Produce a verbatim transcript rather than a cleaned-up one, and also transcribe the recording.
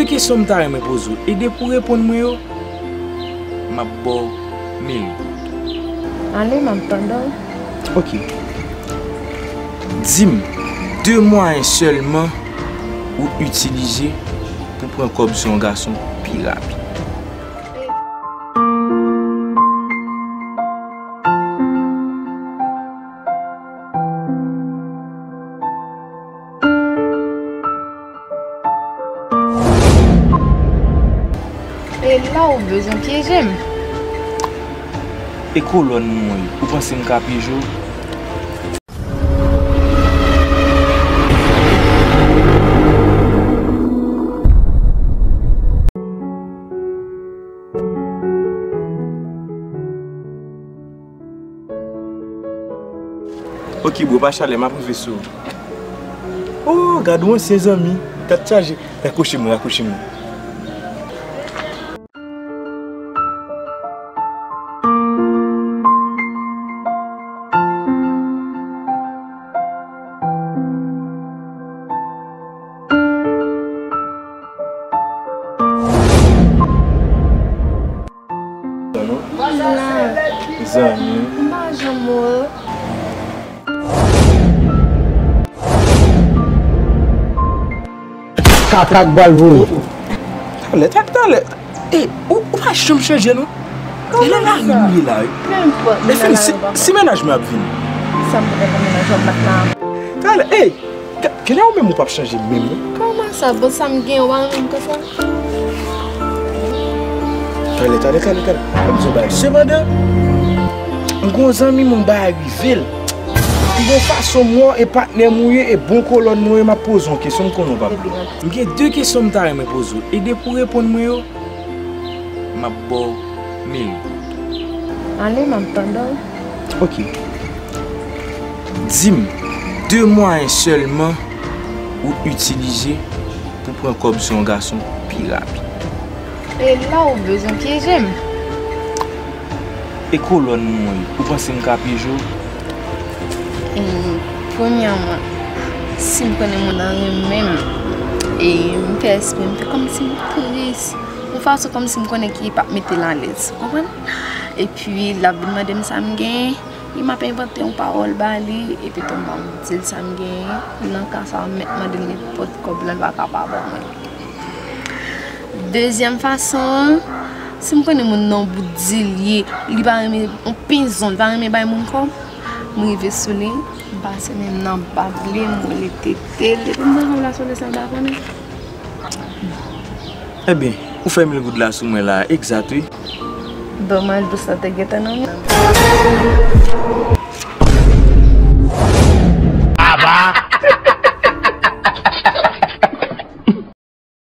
Kesyon m ta renmen poze w, e depi w reponn mwen yo, m ap ba w mil goud. Ale, m ap tande w. Ok. Di m, de mwayen sèlman ou itilize pou pran kòb sou yon gason pi rapid. E la ou bezwen pyeje m. E kolòn mwen yo, ou panse m ka pyeje w? Ok, bro, pa chalè, m ap rive sou ou. Oh, gad yon ansyen zanmi. Tèt chaje. Rakwoche mwen, rakwoche mwen. Zanmi. M pa janm wè. Kaka k bal voye. Talè, talè, talè. E, ou, ou pa janm chanje, non? E nan lari nou ye la, wi. Mèfin, si, si mennaj mwen ap vini. Sa m te fè pou mennaj w ap bat la? Talè, ey, Ke-, Kenè ou menm ou p ap chanje menm non. Kòman sa? Bon, sa m gen, ou pa renmen m konsa? Talè, talè, talè, talè. Mwen di yon bagay. Sepandan, m gen yon zanmi m, yon bagay rive l. M gen yon fason m wè w e patnè m ou ye e bon kolòn mwen ye, m ap poze w yon kesyon, m konnen w p ap vle. M gen de kesyon m ta renmen poze w e depi w reponn mwen yo, m ap ba w mil goud. Ale, m ap tande w. Ok. Di m, de mwayen sèlman ou itilize pou pran kòb sou yon gason pi rapid. E la ou bezwen pyeje m. E kolòn mwen yo, ou panse m ka pyeje w? E, premyèman, si m konnen moun nan renmen m, e m fè espre, m fè kòmsi m tris, yon fason kòmsi m konnen ki p ap mete l alèz, ou konprann? Epi, l ap vin mande m sa m genyen, e m ap envante yon pawòl ba li, epi tou m ap di l sa m genyen, nan ka sa a, m mèt mande l nenpòt kòb la, l pa ka pa ban mwen. Dezyèm fason an, si m konnen moun nan yon bout di l ye, li pa renmen, yon penzon, li pa renmen bay moun kòb, m rive sou li, m pase men m nan bab li, m rele tete l, epi m pran kòb la sou li san l pa konnen. Ebyen, ou fè mil goud la sou mwen la, egzat wi. Domaj dous la te gentan nan men. Aba!